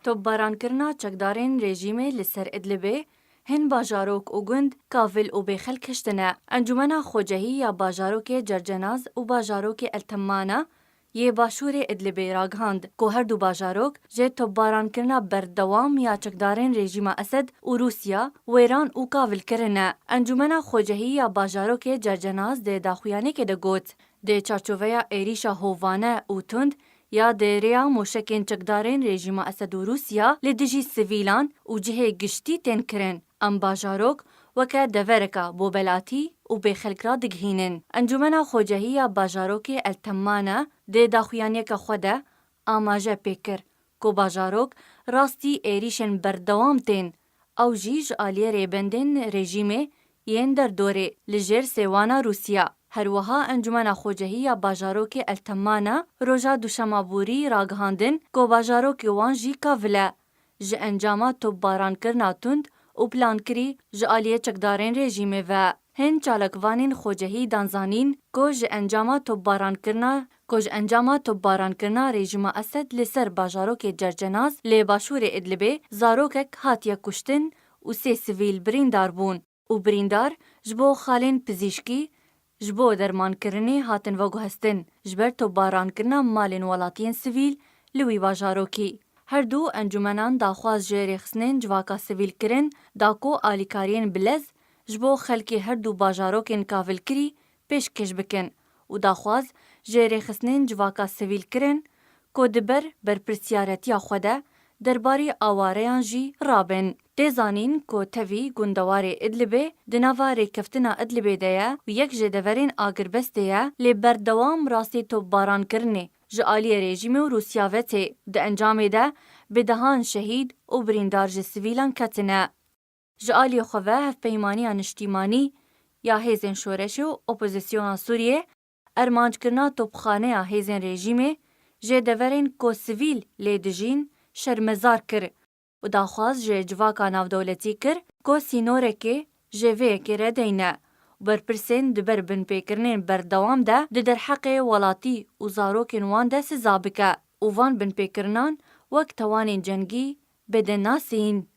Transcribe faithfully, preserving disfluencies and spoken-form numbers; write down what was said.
Topbarankirina çekdarên rejîmê li ser Idlibê hin bajarok û gund kavil û bêxelk hiştine. Encûmena Xwecehî ya bajarokê Cercenaz û bajarokê El Temmana yê başûrê Idlibê ragihand ku her du bajarok ji topbarankirina berdewam ya çekdarên rejîma Esed û Rûsya wêran û kavil kirine. Encûmena Xwecehî ya bajarokê Cercenaz di daxuyaniyekê de got, di çarçoveya êrîşa hovane û tund ya di rêya moşekên çekdarên rejîma Esed û Rûsya li dijî sivîlan û cihê giştî tên kirin, em bajarok weke devereka bobelatî û bêxelk ra digihînin. Encûmena Xwecehî ya bajarokê El Temmane di daxuyaniyeke xwe de amaje pê kir ku bajarok rastî êrîşên berdewam tên, ew jî ji aliyê rêbendên rejîmê yên derdorê li jêr sêwana Rûsya. Her wiha Encûmena Xwecehî ya bajarokê El Temmane roja duşema borî ragihandin ku bajarokê wan jî kavil e ji encama topbarankirina tund û plankirî ji aliyê çekdarên rejîmê ve. Hin çalakvanên xwecehî dan zanîn ku ji encama topbarankirina ku ji encama topbarankirina rejîma Esed li ser bajarokê Cercenaz li başûrê Idlibê zarokek hatiye kuştin û sê sivîl birîndar bûn û birîndar ji bo xalên pizîşkî ji bo dermankirinê hatin veguhestin ji ber topbarankirina malên welatiyên sivîl li wî bajarokî. Her du encûmenan daxwaz ji rêxistinên civaka sivîl kirin da ku alîkariyên bilez ji bo xelkê her du bajarokên kavilkirî pêşkêş bikin û daxwaz ji rêxistinên civaka sivîl kirin ku di ber berpirsiyaretiya xwe de derbarê awareyan jî rabin. Tê zanîn ku tevî gundewarê Idlibê di nava rêkeftina Idlibê de ye û yek ji deverên agirbestê ye, lê berdewam rastî topbarankirinê ji aliyê rejîmê û Rûsya ve tê. Di encamê de bi dehan şehîd û birîndar ji sivîlan ketine. Ji aliyê xwe ve Hevpeymaniya Niştîmanî ya Hêzên Şoreşê û Opozisyona Sûriyê ermanckirina topxaneya hêzên rejîmê ji deverên ku sivîl lê dijîn şermezar kir û daxwaz ji civaka navdewletî kir ku sînorekê ji vê yekê re deyne û berpirsên di ber binpêkirinên berdewam de di derheqê welatî û zarokên wan de siza bike û van binpêkirinan wek tawanên cengî bide nasîn.